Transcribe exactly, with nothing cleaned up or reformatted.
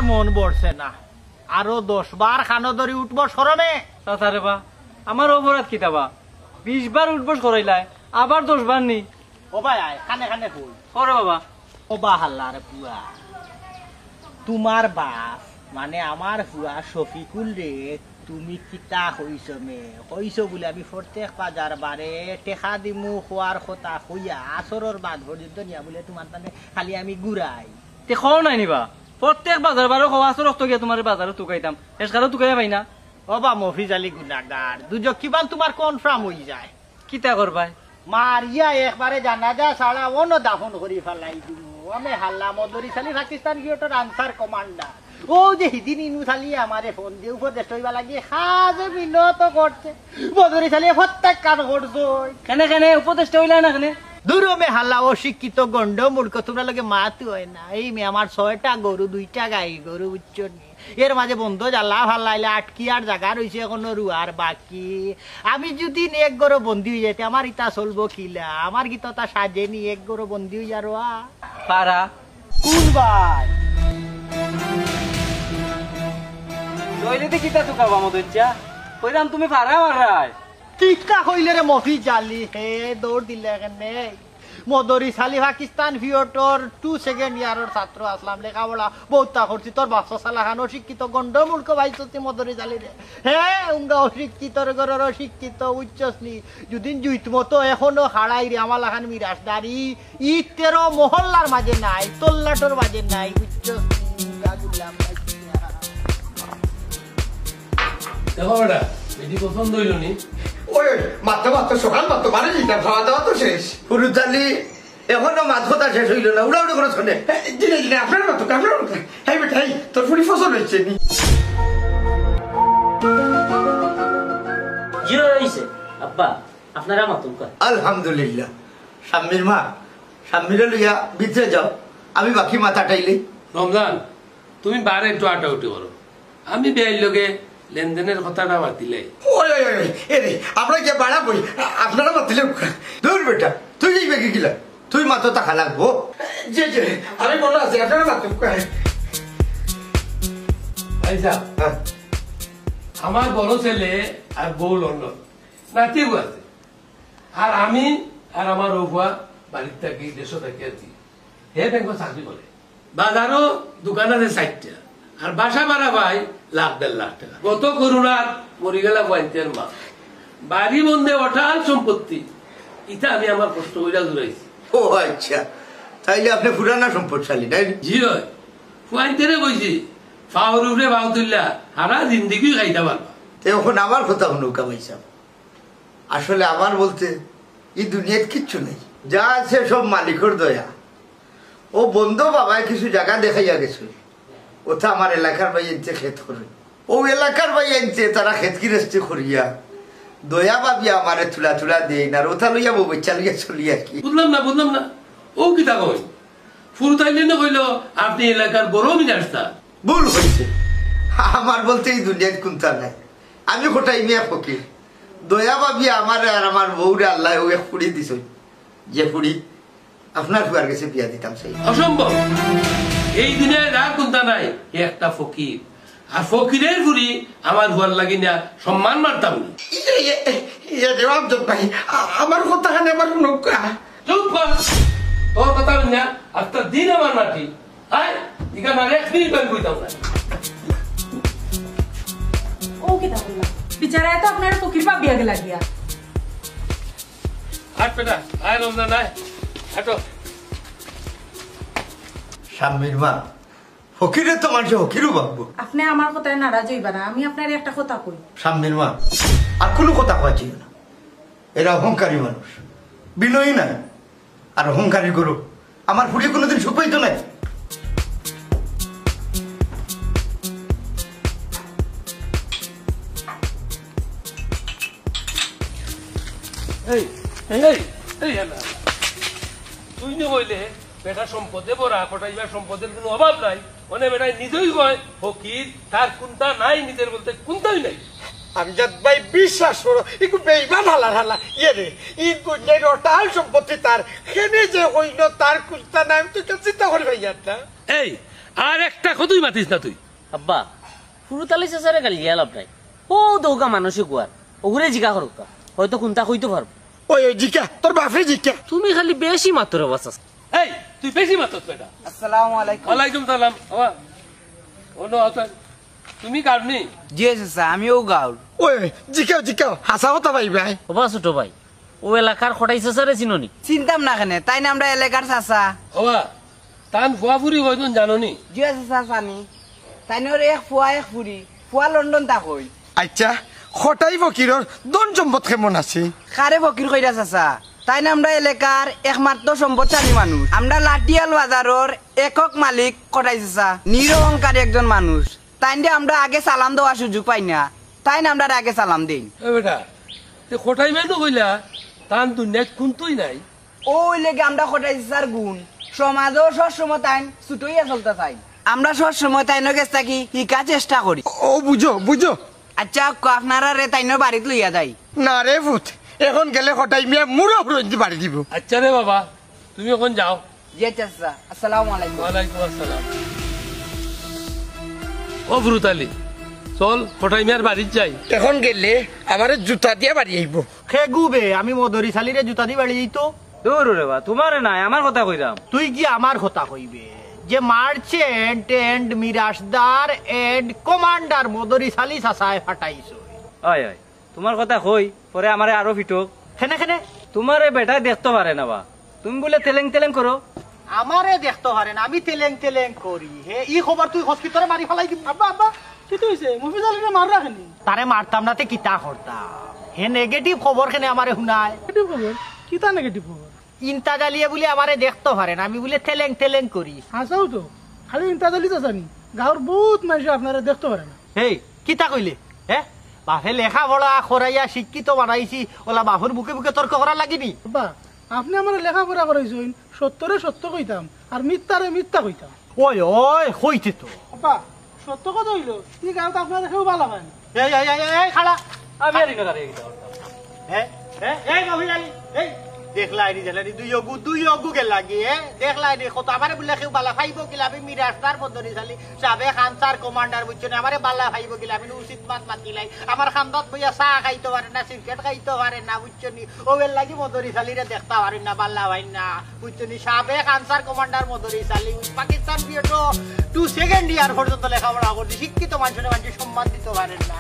মন ভরছে না। আরো দশ বার কানো ধরি উঠবস করো নে। চাচা রে বা, আমার অপরাধ কিতা বা? বিশ বার উঠবস করাইলায়, আবার দশ বার নি? ও ভাই, আয়, কানে কানে কই। করো বাবা। ও বা হালার পুয়া, তুমার বাপ, মানে আমার পুয়া শফিকুলরে তুমি কিতা কইছো মে? কইছো বুলে আমি প্রত্যেক বাজার বারে টেকা দিমু, খোয়ার কথা কইয়া, আসরর বাদ পর্যন্ত নিয়া বুলে তুমার তানে খালি আমি ঘুরাই। তে কও নাই নি বা? প্রত্যেক বাজার বারে কও, আসর অক্ত গিয়া তুমারে বাজারো তুকাইতাম, হেশকারো তুকাইয়া পাই না। ও বা মফিজ আলী গুনাগার, দুজক কিবান তুমার confirm অই যায়। কিতা করবায়? মারিয়া একবারে জানাজা ছাড়া অনো দাফন করি ফালাই দিমু। আমি হাল্লা মদরিছ আলী পাকিস্তান পিরিয়ডর আনসার কমান্ডার। ও যে হিদিন ইনুছ আলী আমারে ফোন দিয়া উপদেষ্টা অইবার লাগি কাজে মিনত করছে। মদরিছ আলীয়ে প্রত্যাখ্যান করছইন। কেনে কেনে উপদেষ্টা অইলা না কেনে? দুরো মে হাল্লা অশিক্ষিত গন্ড মূর্খ, তুমরার লগে মাত অয় না। এই মে আমার ছয়টা গরু, দুইটা গাই গরু, বুঝছো নি? এর মাঝে বন্দ জালা ফালাইলে আটকিয়ার জাগা রইছে এখনো রুয়ার বাকি। আমি যুদি এক ঘরো বন্দি অই যাই তে আমার ইতা চলবো কিলা? আমার কিতা তা সাজে নি এক ঘরো বন্দি অইয়া রওয়া? পারা। কুন ভাই? নইলে তে কিতা তুকাবা মদইচ্ছা? কইরাম তুমি পারা মারায়। কিতা কইলে রে মফিজ আলী, হে দৌড় দিলে কেনে? মদরিছ আলী পাকিস্তান পিরিয়ডর টু সেকেন্ড ইয়ারর ছাত্র আছলাম, লেখাপড়া বউততা করছি। তোর বাপ চাচা লাখান অশিক্ষিত গন্ড মূর্খ পাইছস নি মদরিছ আলীরে। হে উঙ্গা অশিক্ষিতর ঘরর অশিক্ষিত, বুঝছস নি? যুদিন জুইত মতো এখনো খাড়াই রে আমার লাখান মিরাশদারি, ই তেরো মহল্লার মাঝে নাই, তল্লাটর মাঝে নাই, বুঝছস নি? উঙ্গা গুলাম পাইছি। দেখো বেটা, বেটি পছন্দ অইলো নি? ওই, ওই, মাত্র, মাত্র, সকাল মাত্র বাড়ি যাইতাম, খাওয়া দাওয়া তো শেষ। ফুরুত আলী, এখনো মাত কথা শেষ অইলো না, উড়াউড়ি করো শুনে। এ, জি না, জি না, আপনার মতো, আপনার মতো। এই বেটা, এই, তোর ফুরি পছন্দ অইছে নি? জি অইছে, আব্বা, আপনারা মাতুক্কা। আলহামদুলিল্লাহ। শাম্মীর মা, শাম্মীরে লইয়া ভিতরে যাও, আমি বাকি মাত আটাইলে। রমজান, তুমি বারে একটু আটাউটি করো, আমি বেয়াইর লগে লেনদেনের কথাটা মাতিলাই। ওই, ওই, ওই, ওই, এ রে, আমরা গিয়া বাড়া বই, আ-, আপনারা মাতিলে। দূর বেটা, তুই এই বেগে গিলা, তুই মাতো তা খালাক বো। জি, জি, আমি মনে আছে, আপনারা মাতো। ভাইসাব, হ্যাঁ। আমার বড় ছেলে আর বউ লন্ডন, নাতিও আছে। আর আমি আর আমার অউ ফুয়া বাড়িত থাকি, দেশো থাকি আর কি। হে ব্যাংকো চাকরি করে। বাজারো দোকান আছে চাইরটা। আর বাসা ভাড়া পাই লাখ দেড় লাখ টেকা। গত করোনাত মরি গেলা ফুয়াইন্তর মা। বাড়ি বন্দে অটাল সম্পত্তি। ইতা আমি আমার কষ্ট কইরা জুড়াইছি। ও আচ্ছা, তাইলে আপনে পুরানা সম্পদশালী, নায় নি? জি অয়। ফুয়াইন্তরে কইছি, ফাওর উপরে ফাও তুললা, হারা জিন্দেগি খাইতা পারবা। তে অখন আমার কথা হুনউক্কা ভাইসাব। আসলে আমার বলতে ই দুনিয়াত কিচ্ছু নাই, যা আছে সব মালিকর দয়া। অউ বন্দ বাবায় কিছু জাগা দেখাইয়া গেছইন, অতা আমার এলাকার ভাইয়াইন্তে খেত করইন। অউ এলাকার ভাইয়াইন্তে তারা খেত গিরস্তি করিয়া দয়া ভাবিয়া আমারে তুলা তুলা দেইন, আর অতা লইয়া বউ বাইচ্চা লইয়া চলি আর কি। বুঝলাম না, বুঝলাম না, অউ কিতা কইন? ফুরুত আলীয়ে না কইলো, আপনে এলাকার বড় মিনিস্টার। ভুল কইছে। আমার বলতে ই দুনিয়াত কুন্তা নাই। আমি কটাই মিয়া ফকির। দয়া ভাবিয়া আমারে আর আমার বউরে আল্লায় অউ এক ফুড়ি দিছইন। যে ফুড়ি আপনার ফুয়ার গেছে বিয়া দিতাম চাই। অসম্ভব। এই দুনিয়াত আর কুন্তা নাই, হে একটা ফকির। আর ফকিরের ফুড়ি আমার ফুয়ার লাগি না সম্মান মারতাম নি। ইয়ে, ইয়ে, ইয়ে, রে আমজাদ ভাই, আ-, আমার কথা খান আবার হুনউক্কা। চুপ কর। তোর কথা হুনিয়া আস্তা দিন আমার মাটি। আয়, ইখান আর এক মিনিট আমি বইতাম না। অউ কিতা কইলা? বিচারায় তো আপনারে ফকির ভাবিয়া গেলা গিয়া। হাট বেটা, আয় রমজান, আয়। হাটো। শাম্মীর মা, ফকিরে তো মানষে ফকিরউ ভাববো। আপনে আমার কথায় নারাজ অইবা না, আমি আপনারে একটা কথা কই। শাম্মীর মা, আর কুনু কথা কওয়া যাইবো না। এরা অহংকারী মানুষ, বিনয়ী নায়। আর অহংকারী গরু আমার ফুড়িয়ে কুনুদিন সুখ পাইতো নায়। এই, এই, এই, এই, এলা। তুই না কইলে বেটা সম্পদে ভরা, কটাইবার সম্পদের কুনু অভাব নাই। অনে বেটায় নিজেউ কয় ফকির, তার কুন্তা নাই, নিজের বলতে কুন্তাউ নাই। আমজাদ ভাই, বিশ্বাস করো, ইগু বেইমান হালার হালা। ইয়ে রে, ই দুনিয়ার অটাল সম্পত্তি তার, কেনে যে কইলো তার কুন্তা নাই, আমি তো ইখান চিন্তা করি পাইয়ার না। এই, আর একটা কথাই মাতিস না তুই। আব্বা, ফুরুতালি চাচারে গালি দিয়া লাভ নাই। ও দৌকা মানুষে গুয়ার, ওগুরে জিকা করুক্কা, হয়তো কুনতা কইতো পারবো। ওই, ওই, জিকা, তোর বাপরে জিকা। তুমি খালি বেশি মাতরে বাসাস। এই, তুই বেশি মাতস বেটা। আসসালামু আলাইকুম। ওয়ালাইকুম সালাম। বাবা, অনো আছেন? তুমি গাউর নি? জি চাচা, আমিও গাউর। ওই, ওই, জিকাও, জিকাও, হাছা কথা ভাই ভাই। ওবা ছোট ভাই, ও এলাকার কটাই চাচারে চিনো নি? চিনতাম না কেনে, তাইন আমরা এলাকার চাচা। ওবা, তান ফুয়া ফুরি কয়জন জানো নি? জি চাচা, জানি। তাইনর এক ফুয়া এক ফুরি, ফুয়া লন্ডন থাকইন। আচ্ছা, কটাই ফকিরর ধন সম্পদ কেমন আছে? কারে ফকির কইরা চাচা, তাইন আমরা এলাকার একমাত্র সম্পদশালী মানুষ। আমরা লাঠিয়াল বাজারর একক মালিক কটাই চাচা, নিরহংকারী একজন মানুষ। তাইনরে আমরা আগে সালাম দেওয়ার সুযোগ পাই না, তাইন আমরারে আগে সালাম দেইন। এ বেটা, তে কটাই মেনু কইলা, তান দুনিয়াত কুন্তুই নাই। ও অইলে গি আমরা কটাই চাচার গুণ, সমাজও সব সময় তাইন ছুটইয়া চলতা চাই। আমরা সব সময় তাইনর গেছ থাকি হিকার চেষ্টা করি। ও বুঝো, বুঝো। আচ্ছা, ক-, আপনারারে তাইনর বাড়িত লইয়া যাই। না রে পুত, এখন গেলে কটাই মিয়া মুড়ো ফুরন্তি বাড়ি দিব। আচ্ছা রে বাবা, তুমি এখন যাও। জি আচ্ছা চাচা, আসসালামু আলাইকুম। ওয়ালাইকুম আসসালাম। ও ফুরুতালি, চল কটাই মিয়ার বাড়িত যাই। এখন গেলে আমারে জুতা দিয়া বাড়ি আইব। খেগু বে, আমি মদরিছ আলিরে জুতা দি বাড়ি যাইতো। দূর রে বা, তোমারে নাই, আমার কথা কইরাম। তুই কি আমার কথা কইবে? যে মার্চেন্ট এন্ড মিরাশদার এন্ড কমান্ডার মদরিছ আলি চাচায় ফাটাইছো। অয়, অয়, তোমার কথা কই, পরে আমারে আরো ফিটক। কেনে, কেনে? তোমারে বেটায় দেখতো পারে না বা, তুমি বুলে তেলেং তেলেং করো। আমারে দেখতো পারে না, আমি তেলেং তেলেং করি। হে, ই খবর তুই কস কি, তোরে মারি ফালাই দিমু। আব্বা, আব্বা, কিতা অইছে? মফিজ আলিরে মাররা কেনে? তারে মারতাম না তে কিতা করতাম? হে নেগেটিভ খবর কেনে আমারে হুনায়? নেগেটিভ খবর? কিতা নেগেটিভ খবর? ইন্তাজ আলিয়ে বুলে আমারে দেখতো পারে না, আমি বুলে তেলেং তেলেং করি। হাছাউ তো, খালি ইন্তাজ আলি চাচা নি, গাউর বউত মানষে আপনারে দেখতো পারে না। হেই, কিতা কইলে? হে? বাপে লেখাপড়া করাইয়া শিক্ষিত বানাইছি, অলা বাপর বুকে বুকে তর্ক করার লাগি নি? আব্বা, আপনে আমারে লেখাপড়া করাইছইন, সত্যরে সত্য কইতাম, আর মিথ্যারে মিথ্যা কইতাম। ওই, ওই, কইতে তো। আব্বা, সত্য কথা অইলো, ই গাউত আপনারে কেউ ভালা পায় না। এই, এই, এই, এই, এই, খাড়া। আমি আর ইনো দাঁড়াই গেলাম। হে? হে? এই মফিজ আলি, এই, দেখলায় নি, দেখলায় নি, দুই অগু, দুই অগু গেলাগি, হে? দেখলায় নি, কত আমারে বুলে কেউ ভালা পাইবো কিলা, আমি মিরাশদার মদরিছ আলি, সাবেক আনসার কমান্ডার, বুঝছো নি? আমারে ভালা পাইবো কিলা, আমি উচিত মাত মাতিলাই। আমার কান্দাত বইয়া চা খাইতো পারে না, সিগারেট খাইতো পারে না, বুঝছো নি? অউ এরলাগি মদরিছ আলিরে দেখতা পারে না, ভালা পায় না, বুঝছো নি? সাবেক আনসার কমান্ডার মদরিছ আলি, পাকিস্তান পিরিয়ডো টু সেকেন্ড ইয়ার পর্যন্ত লেখাপড়া করছি, শিক্ষিত মানষরে মানষে সম্মান দিতো পারে না।